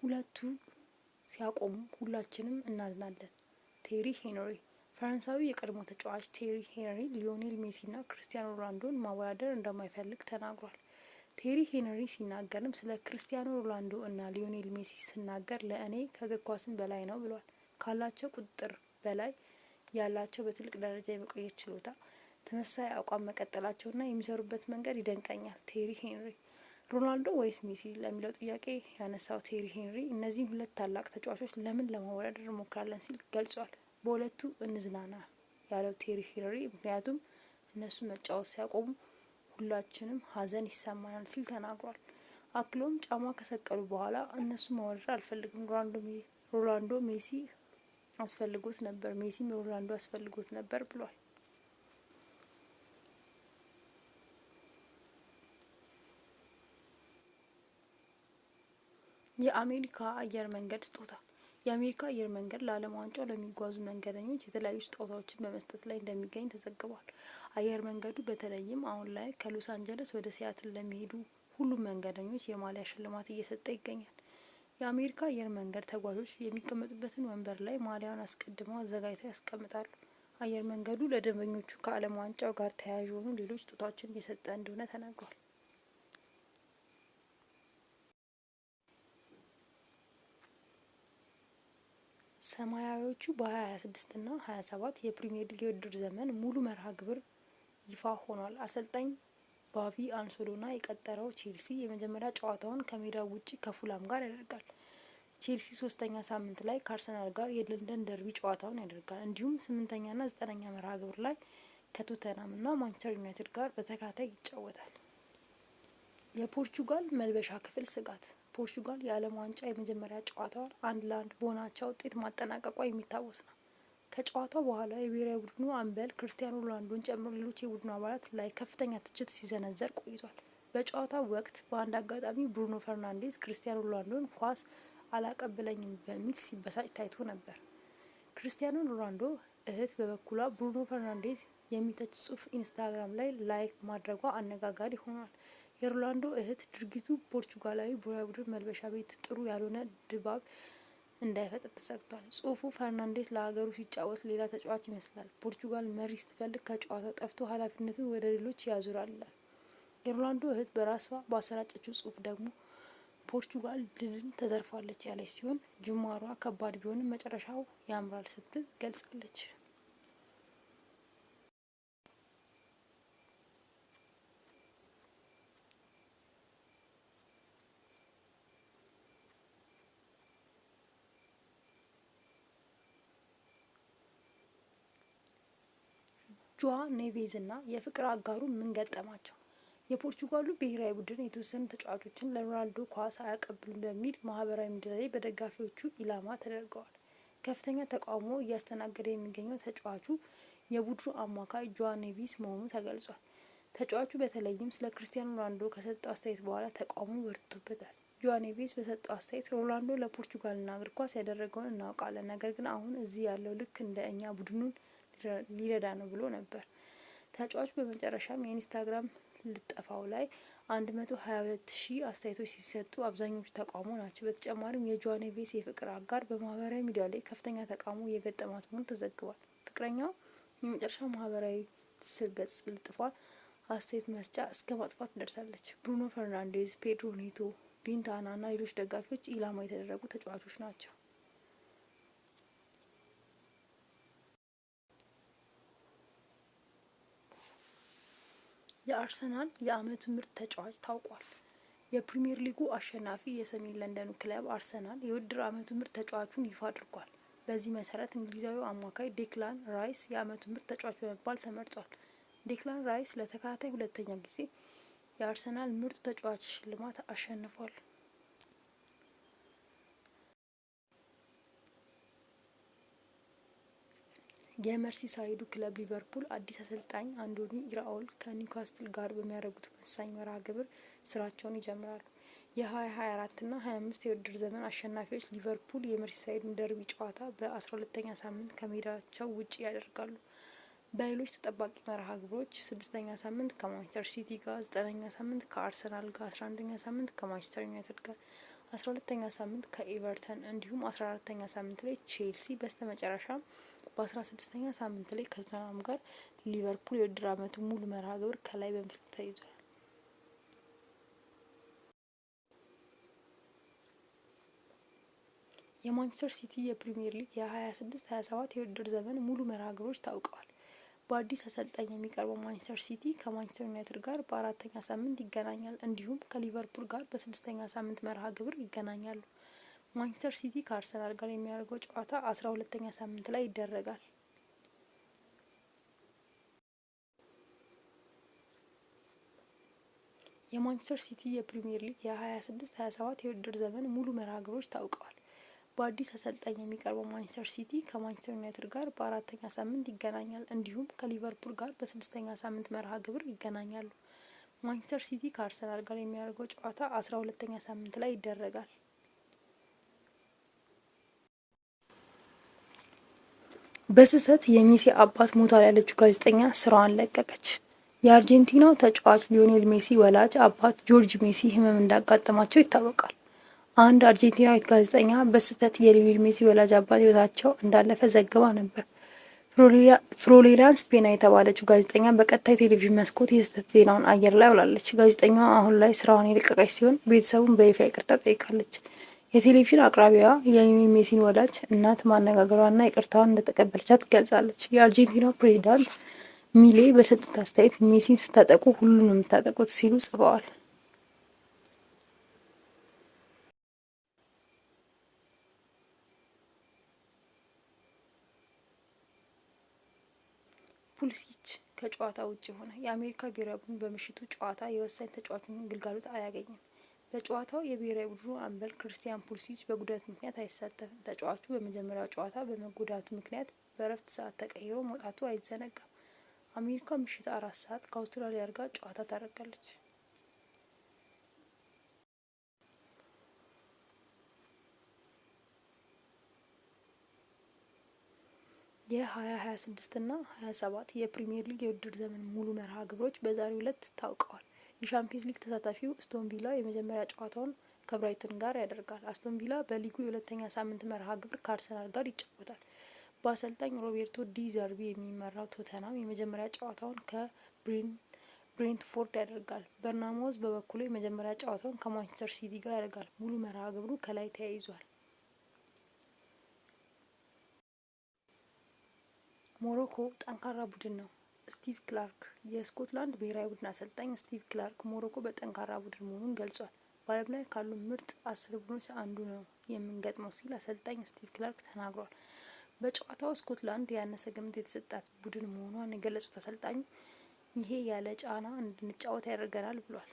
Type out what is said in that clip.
ሁለቱ ሲያቆሙ ሁላችንም እናዝናለን። ቴሪ ሄንሪ። ፈረንሳዊ የቀድሞ ተጫዋች ቴሪ ሄንሪ ሊዮኔል ሜሲና ክርስቲያኖ ሮናልዶን ማወዳደር እንደማይፈልግ ተናግሯል። ቴሪ ሄንሪ ሲናገርም ስለ ክርስቲያኖ ሮናልዶ እና ሊዮኔል ሜሲ ስናገር ለእኔ ከእግር ኳስም በላይ ነው ብሏል። ካላቸው ቁጥጥር በላይ ያላቸው በትልቅ ደረጃ የመቆየት ችሎታ፣ ተመሳሳይ አቋም መቀጠላቸውና የሚሰሩበት መንገድ ይደንቀኛል። ቴሪ ሄንሪ ሮናልዶ ወይስ ሜሲ ለሚለው ጥያቄ ያነሳው ቴሪ ሄንሪ እነዚህን ሁለት ታላቅ ተጫዋቾች ለምን ለማወዳደር እንሞክራለን ሲል ገልጿል። በሁለቱ እንዝናና ያለው ቴሪ ሄንሪ ምክንያቱም እነሱ መጫወት ሲያቆሙ ሁላችንም ሀዘን ይሰማናል ሲል ተናግሯል። አክሎም ጫማ ከሰቀሉ በኋላ እነሱ ማወዳደር አልፈልግም። ሮናልዶ ሜሲ አስፈልጎት ነበር፣ ሜሲም ሮናልዶ አስፈልጎት ነበር ብሏል። የአሜሪካ አየር መንገድ ስጦታ። የአሜሪካ አየር መንገድ ለዓለም ዋንጫው ለሚጓዙ መንገደኞች የተለያዩ ስጦታዎችን በመስጠት ላይ እንደሚገኝ ተዘግቧል። አየር መንገዱ በተለይም አሁን ላይ ከሎስ አንጀለስ ወደ ሲያትል ለሚሄዱ ሁሉም መንገደኞች የማሊያ ሽልማት እየሰጠ ይገኛል። የአሜሪካ አየር መንገድ ተጓዦች የሚቀመጡበትን ወንበር ላይ ማሊያውን አስቀድመው አዘጋጅተው ያስቀምጣሉ። አየር መንገዱ ለደንበኞቹ ከዓለም ዋንጫው ጋር ተያያዥ የሆኑ ሌሎች ስጦታዎችን እየሰጠ እንደሆነ ተነግሯል። ሰማያዊዎቹ በ2026 እና 27 የፕሪሚየር ሊግ የውድድር ዘመን ሙሉ መርሃ ግብር ይፋ ሆኗል። አሰልጣኝ ቫቪ አሎንሶን የቀጠረው ቼልሲ የመጀመሪያ ጨዋታውን ከሜዳው ውጪ ከፉልሃም ጋር ያደርጋል። ቼልሲ ሶስተኛ ሳምንት ላይ ከአርሰናል ጋር የለንደን ደርቢ ጨዋታውን ያደርጋል። እንዲሁም ስምንተኛና ዘጠነኛ መርሃ ግብር ላይ ከቶተንሃም እና ማንቸስተር ዩናይትድ ጋር በተከታታይ ይጫወታል። የፖርቹጋል መልበሻ ክፍል ስጋት። ፖርቹጋል የዓለም ዋንጫ የመጀመሪያ ጨዋታዋን 1-1 በሆነ አቻ ውጤት ማጠናቀቋ የሚታወስ ነው። ከጨዋታው በኋላ የብሔራዊ ቡድኑ አምበል ክርስቲያኖ ሮናልዶን ጨምሮ ሌሎች የቡድኑ አባላት ላይ ከፍተኛ ትችት ሲሰነዘር ቆይቷል። በጨዋታው ወቅት በአንድ አጋጣሚ ብሩኖ ፈርናንዴዝ ክርስቲያኖ ሮናልዶን ኳስ አላቀበለኝም በሚል ሲበሳጭ ታይቶ ነበር። ክርስቲያኖ ሮናልዶ እህት በበኩሏ ብሩኖ ፈርናንዴዝ የሚተች ጽሁፍ ኢንስታግራም ላይ like ማድረጓ አነጋጋሪ ሆኗል። የሮናልዶ እህት ድርጊቱ ፖርቹጋላዊ ብሔራዊ ቡድን መልበሻ ቤት ጥሩ ያልሆነ ድባብ እንዳይፈጥር ተሰግቷል። ጽሁፉ ፈርናንዴስ ለሀገሩ ሲጫወት ሌላ ተጫዋች ይመስላል። ፖርቹጋል መሪ ስትፈልግ ከጨዋታው ጠፍቶ ኃላፊነቱን ወደ ሌሎች ያዞራል ይላል። የሮናልዶ እህት በራሷ ባሰራጨችው ጽሁፍ ደግሞ ፖርቹጋል ድልን ተዘርፋለች ያለች ሲሆን ጅማሯ ከባድ ቢሆንም መጨረሻው ያምራል ስትል ገልጻለች። ጇ ኔቬዝ እና የፍቅር አጋሩ ምን ገጠማቸው? የፖርቹጋሉ ብሔራዊ ቡድን የተወሰኑ ተጫዋቾችን ለሮናልዶ ኳስ አያቀብሉም በሚል ማህበራዊ ሚዲያ ላይ በደጋፊዎቹ ኢላማ ተደርገዋል። ከፍተኛ ተቃውሞ እያስተናገደ የሚገኘው ተጫዋቹ የቡድኑ አማካይ ጇ ኔቬዝ መሆኑ ተገልጿል። ተጫዋቹ በተለይም ስለ ክርስቲያኖ ሮናልዶ ከሰጠው አስተያየት በኋላ ተቃውሞ በርትቶበታል። ጇ ኔቬዝ በሰጠው አስተያየት ሮናልዶ ለፖርቹጋልና እግር ኳስ ያደረገውን እናውቃለን፣ ነገር ግን አሁን እዚህ ያለው ልክ እንደ እኛ ቡድኑን ሊረዳ ነው ብሎ ነበር። ተጫዋቹ በመጨረሻም የኢንስታግራም ልጠፋው ላይ 122,000 አስተያየቶች ሲሰጡ አብዛኞቹ ተቃውሞ ናቸው። በተጨማሪም የጇ ኔቬዝ የፍቅር አጋር በማህበራዊ ሚዲያ ላይ ከፍተኛ ተቃውሞ እየገጠማት መሆኑ ተዘግቧል። ፍቅረኛው የመጨረሻ ማህበራዊ ትስስር ገጽ ልጥፏን አስተያየት መስጫ እስከ ማጥፋት ደርሳለች። ብሩኖ ፈርናንዴዝ፣ ፔድሮ ኔቶ፣ ቪቲንሃ እና ሌሎች ደጋፊዎች ኢላማ የተደረጉ ተጫዋቾች ናቸው። የአርሰናል የአመቱ ምርጥ ተጫዋች ታውቋል። የፕሪሚየር ሊጉ አሸናፊ የሰሜን ለንደኑ ክለብ አርሰናል የውድድር አመቱ ምርጥ ተጫዋቹን ይፋ አድርጓል። በዚህ መሰረት እንግሊዛዊው አማካይ ዴክላን ራይስ የአመቱ ምርጥ ተጫዋች በመባል ተመርጧል። ዴክላን ራይስ ለተከታታይ ሁለተኛ ጊዜ የአርሰናል ምርጡ ተጫዋች ሽልማት አሸንፏል። የመርሲሳይዱ ክለብ ሊቨርፑል አዲስ አሰልጣኝ አንዶኒ ኢራኦላ ከኒውካስትል ጋር በሚያደርጉት ወሳኝ መርሃ ግብር ስራቸውን ይጀምራሉ። የ2024 እና 25 የውድድር ዘመን አሸናፊዎች ሊቨርፑል የመርሲሳይዱን ደርቢ ጨዋታ በ12ኛ ሳምንት ከሜዳቸው ውጪ ያደርጋሉ። በሌሎች ተጠባቂ መርሃ ግብሮች ስድስተኛ ሳምንት ከማንቸስተር ሲቲ ጋር፣ ዘጠነኛ ሳምንት ከአርሰናል ጋር፣ 11ኛ ሳምንት ከማንቸስተር ዩናይትድ ጋር፣ 12ኛ ሳምንት ከኤቨርተን እንዲሁም 14ኛ ሳምንት ላይ ቼልሲ፣ በስተመጨረሻም በ16ኛ ሳምንት ላይ ከቶተንሃም ጋር ሊቨርፑል የውድድር ዓመቱ ሙሉ መርሃ ግብር ከላይ በምስሉ ተይዟል። የማንቸስተር ሲቲ የፕሪሚየር ሊግ የ26/27 የውድድር ዘመን ሙሉ መርሃ ግብሮች ታውቀዋል። በአዲስ አሰልጣኝ የሚቀርበው ማንቸስተር ሲቲ ከማንቸስተር ዩናይትድ ጋር በአራተኛ ሳምንት ይገናኛል። እንዲሁም ከሊቨርፑል ጋር በስድስተኛ ሳምንት መርሃ ግብር ይገናኛሉ። ማንቸስተር ሲቲ ከአርሰናል ጋር የሚያደርገው ጨዋታ 12ኛ ሳምንት ላይ ይደረጋል። የማንቸስተር ሲቲ የፕሪሚየር ሊግ የ26/27 የውድድር ዘመን ሙሉ መርሃ ግብሮች ታውቀዋል። በአዲስ አሰልጣኝ የሚቀርበው ማንቸስተር ሲቲ ከማንቸስተር ዩናይትድ ጋር በአራተኛ ሳምንት ይገናኛል። እንዲሁም ከሊቨርፑል ጋር በስድስተኛ ሳምንት መርሃ ግብር ይገናኛሉ። ማንቸስተር ሲቲ ከአርሰናል ጋር የሚያደርገው ጨዋታ 12ኛ ሳምንት ላይ ይደረጋል። በስህተት የሜሲ አባት ሞቷል ያለችው ጋዜጠኛ ስራዋን ለቀቀች። የአርጀንቲናው ተጫዋች ሊዮኔል ሜሲ ወላጅ አባት ጆርጅ ሜሲ ህመም እንዳጋጠማቸው ይታወቃል። አንድ አርጀንቲናዊት ጋዜጠኛ በስህተት የሊዮኔል ሜሲ ወላጅ አባት ህይወታቸው እንዳለፈ ዘግባ ነበር። ፍሎሬንስ ፔና የተባለችው ጋዜጠኛ በቀጥታ የቴሌቪዥን መስኮት የስህተት ዜናውን አየር ላይ አውላለች። ጋዜጠኛዋ አሁን ላይ ስራዋን የለቀቀች ሲሆን ቤተሰቡን በይፋ ይቅርታ ጠይቃለች። የቴሌቪዥን አቅራቢዋ የሊዮኔል ሜሲን ወላጅ እናት ማነጋገሯንና ይቅርታዋን እንደተቀበለቻት ገልጻለች። የአርጀንቲናው ፕሬዚዳንት ሚሌ በሰጡት አስተያየት ሜሲን ስታጠቁ ሁሉንም ነው የምታጠቁት ሲሉ ጽፈዋል። ፑሊሲች ከጨዋታ ውጪ ሆነ። የአሜሪካ ብሔራዊ ቡድን በምሽቱ ጨዋታ የወሳኝ ተጫዋቹን ግልጋሎት አያገኝም። በጨዋታው የብሔራዊ ቡድኑ አምበል ክርስቲያን ፑሊሲች በጉዳት ምክንያት አይሳተፍም። ተጫዋቹ በመጀመሪያው ጨዋታ በመጎዳቱ ምክንያት በእረፍት ሰዓት ተቀይሮ መውጣቱ አይዘነጋም። አሜሪካ ምሽት 4 ሰዓት ከአውስትራሊያ ጋር ጨዋታ ታደርጋለች። የ2026 እና 27 የፕሪሚየር ሊግ የውድድር ዘመን ሙሉ መርሃ ግብሮች በዛሬው ዕለት ታውቀዋል። የሻምፒዮንስ ሊግ ተሳታፊው አስቶን ቪላ የመጀመሪያ ጨዋታውን ከብራይተን ጋር ያደርጋል። አስቶን ቪላ በሊጉ የሁለተኛ ሳምንት መርሃ ግብር ከአርሰናል ጋር ይጫወታል። በአሰልጣኝ ሮቤርቶ ዲ ዘርቢ የሚመራው ቶተንሃም የመጀመሪያ ጨዋታውን ከብሬንትፎርድ ያደርጋል። በርንማውዝ በበኩሉ የመጀመሪያ ጨዋታውን ከማንቸስተር ሲቲ ጋር ያደርጋል። ሙሉ መርሃ ግብሩ ከላይ ተያይዟል። ሞሮኮ ጠንካራ ቡድን ነው ስቲቭ ክላርክ። የስኮትላንድ ብሔራዊ ቡድን አሰልጣኝ ስቲቭ ክላርክ ሞሮኮ በጠንካራ ቡድን መሆኑን ገልጿል። በዓለም ላይ ካሉ ምርጥ 10 ቡድኖች አንዱ ነው የምንገጥመው ሲል አሰልጣኝ ስቲቭ ክላርክ ተናግሯል። በጨዋታው ስኮትላንድ ያነሰ ግምት የተሰጣት ቡድን መሆኗን የገለጹት አሰልጣኙ ይሄ ያለ ጫና እንድንጫወት ያደርገናል ብሏል።